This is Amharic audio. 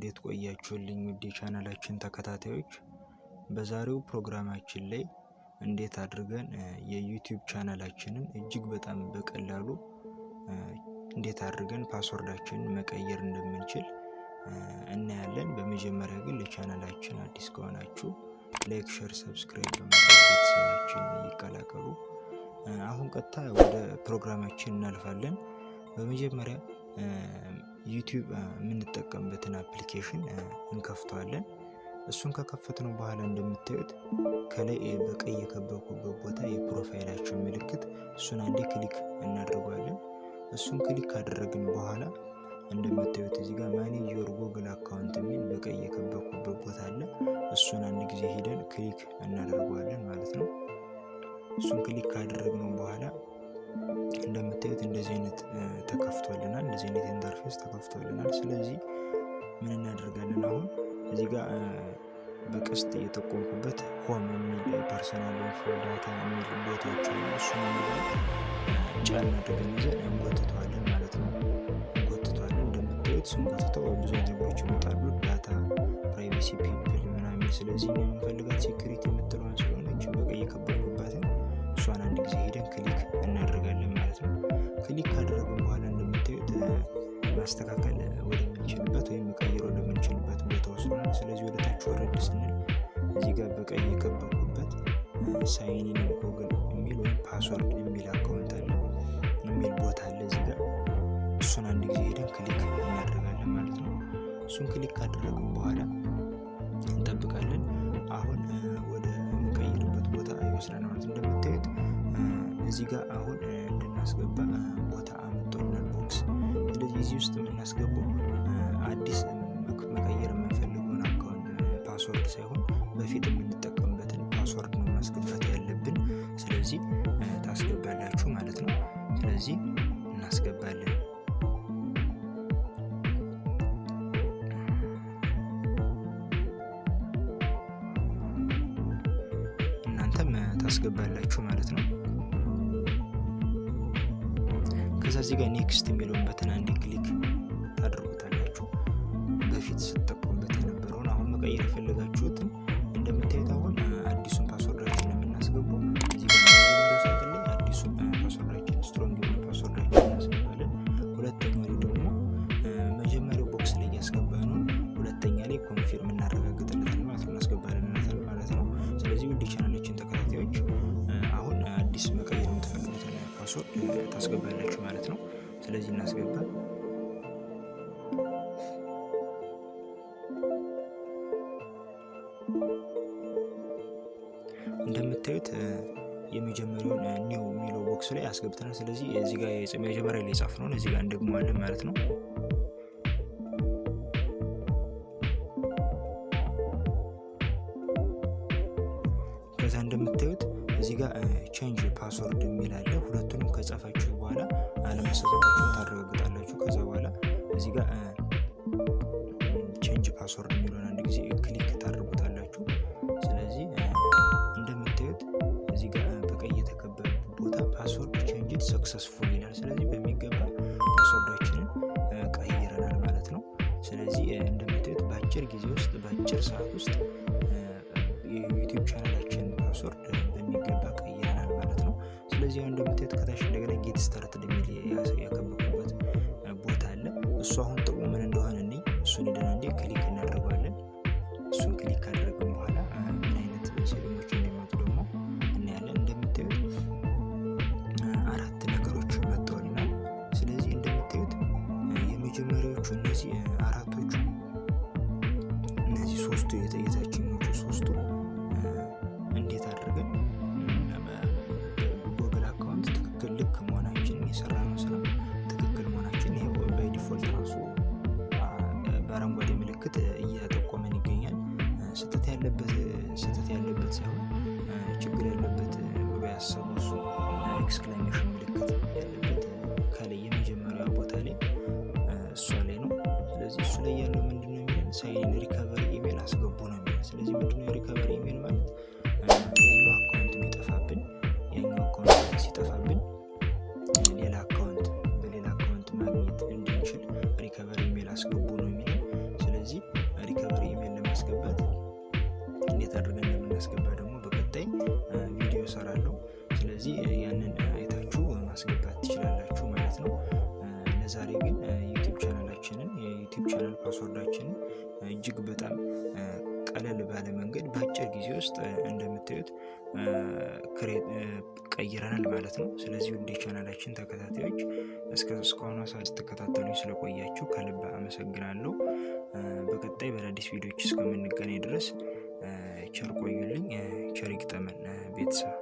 እንዴት ቆያችሁልኝ? ውድ የቻናላችን ተከታታዮች፣ በዛሬው ፕሮግራማችን ላይ እንዴት አድርገን የ YouTube ቻናላችንን እጅግ በጣም በቀላሉ እንዴት አድርገን password ኣችንን መቀየር እንደምንችል እናያለን። በመጀመሪያ ግን ለቻናላችን አዲስ ከሆናችሁ like፣ share፣ subscribe በማድረግ ቤተሰባችን ይቀላቀሉ። አሁን ቀጥታ ወደ ፕሮግራማችን እናልፋለን። በመጀመሪያ YouTube የምንጠቀምበትን application እንከፍተዋለን። እሱን ከከፈትነው በኋላ እንደምታዩት ከላይ በቀይ የከበብኩበት ቦታ የ profile ኣችን ምልክት፣ እሱን አንዴ click እናደርገዋለን። እሱን click ካደረግን በኋላ እንደምታዩት እዚህ ጋር "Manage your Google account" የሚል በቀይ የከበብኩበት ቦታ አለ። እሱን አንድ ጊዜ ሄደን click እናደርገዋለን ማለት ነው። እሱን click ካደረግነው በኋላ እንደምታዩት እንደዚህ አይነት ተከፍቶልናል። እንደዚህ አይነት interface ተከፍቶልናል። ስለዚህ ምን እናደርጋለን? አሁን እዚህ ጋር በቀስት የጠቆምኩበት home የሚል፣ personal info፣ data የሚል ቦታዎች አሉ። እሱን አንድ ላይ ጫን አድርገን ይዘን እንጎትተዋለን ማለት ነው። እንጎትተዋለን። እንደምታዩት ስንጎትተው ብዙ አይነት ነገሮች ይመጣሉ። Data፣ privacy፣ people ምናምን። ስለዚህ እኛ የምንፈልጋት security የምትለዋን ስለሆነች በቀይ የከበብኩባትን እሷን አንድ ጊዜ ሄደን click እናደርጋለን ማለት ነው። Click ካደረግን በኋላ እንደምታዩት ማስተካከል ወደምንችልበት ወይም መቀየር ወደምንችልበት ቦታ ወስዶናል። ስለዚህ ወደ ታች ወረድ ስንል እዚህ ጋር በቀይ የከበብኩበት "Sign in Google" የሚል ወይም password የሚል account አለ፣ የሚል ቦታ አለ እዚህ ጋር። እሱን አንድ ጊዜ ሄደን click እናደርጋለን ማለት ነው። እሱን click ካደረግን በኋላ እንጠብቃለን። አሁን ወደ የምንቀይርበት ቦታ ይወስደናል ማለት ነው። እንደምታዩት እዚህ ጋር አሁን እንድናስገባ ቦታ አምጥቶልናል፣ box። ስለዚህ እዚህ ውስጥ የምናስገባው አዲስ መቀየር የምንፈልገውን account password ሳይሆን በፊት የምንጠቀምበትን password ነው ማስገባት ያለብን። ስለዚህ ታስገባላችሁ ማለት ነው። ስለዚህ እናስገባለን። እናንተም ታስገባላችሁ ማለት ነው። ከዛ እዚህ ጋር next የሚለውን button አንድ click ታደርጉታላችሁ። በፊት ስትጠቀሙበት የነበረውን፣ አሁን መቀየር የፈለጋችሁትን፣ እንደምታዩት አሁን አዲሱን password ኣችን የምናስገባው እዚህ ጋር መጀመሪያው ሳጥን ላይ አዲሱን password ኣችን፣ strong የሆነ password ኣችን እናስገባለን። ሁለተኛው ላይ ደግሞ መጀመሪያው box ላይ ያስገባነውን ሁለተኛ ላይ confirm እናረጋግጥለታለን ማለት ነው፣ እናስገባለን ማለት ነው። ስለዚህ ውድ ቻናላችን ተከታታዮች፣ አሁን አዲስ መቀየር የምትፈልጉትን password ታስገባላችሁ ማለት ነው። ስለዚህ እናስገባ። እንደምታዩት የመጀመሪያውን new የሚለው box ላይ አስገብተናል። ስለዚህ እዚህ ጋር መጀመሪያ ላይ የጻፍነውን እዚህ ጋር እንደግመዋለን ማለት ነው። ከዛ እንደምታዩት እዚህ ጋር change password የሚል አለ። ሁለቱንም ከጻፋችሁ በኋላ አለመሳሳታችሁን ታረጋግጣላችሁ። ከዛ በኋላ እዚህ ጋር change password የሚለውን አንድ ጊዜ click ታደርጉታላችሁ። ስለዚህ እንደምታዩት እዚህ ጋር በቀይ የተከበበ ቦታ "Password changed successful" ይላል። ስለዚህ በሚገባ password ኣችንን ቀይረናል ማለት ነው። ስለዚህ እንደምታዩት በአጭር ጊዜ ውስጥ፣ በአጭር ሰዓት ውስጥ የ YouTube ቻናላችንን password በሚገባ ቀይረናል ማለት ነው። ስለዚህ አሁን እንደምታዩት ከታች እንደገና get started የሚል ያከበብኩበት ቦታ አለ። እሱ አሁን ጥቅሙ ምን እንደሆነ እኔ እሱን ሄደን አንዴ click እናደርገዋለን። እሱን click ካደረግን በኋላ ምን አይነት setting ኦች እንደሚመጡ ደግሞ እናያለን። እንደምታዩት አራት ነገሮች መጥተውልናል። ስለዚህ እንደምታዩት የመጀመሪያዎቹ እነዚህ አራቶቹ፣ እነዚህ ሶስቱ፣ የታችኞቹ ሶስቱ እንዴት አድርገን Google account ትክክል ልክ መሆናችንን፣ የሰራነው ስራ ትክክል መሆናችን ይሄ by default ራሱ በአረንጓዴ ምልክት እየጠቆመን ይገኛል። ስህተት ያለበት ሳይሆን ችግር ያለበት ብሎ ያሰበው እሱ exclamation ምልክት ያለበት ከላይ የመጀመሪያው ቦታ ላይ እሷ ላይ ነው። ስለዚህ እሱ ላይ ያለው ምንድነው የሚለን? Sign in recovery email አስገቡ ነው የሚለን። ስለዚህ ምንድነው የ recovery email ማለት? ያኛው account ቢጠፋብን፣ ያኛው account ሲጠፋብን ሌላ account በሌላ account ማግኘት እንድንችል recovery email አስገቡ ነው የሚለን። ስለዚህ ቪዲዮ እሰራለሁ። ስለዚህ ያንን አይታችሁ ማስገባት ትችላላችሁ ማለት ነው። ለዛሬ ግን ዩቲዩብ ቻናላችንን የዩቲዩብ channel password ኣችንን እጅግ በጣም ቀለል ባለ መንገድ በአጭር ጊዜ ውስጥ እንደምታዩት ቀይረናል ማለት ነው። ስለዚህ ውድ የቻናላችን ተከታታዮች እስካሁኗ ሰዓት ስትከታተሉኝ ስለቆያችሁ ከልብ አመሰግናለሁ። በቀጣይ በአዳዲስ ቪዲዮዎች እስከምንገናኝ ድረስ ቸር ቆዩልኝ። ቸር ይግጠመን ቤተሰብ።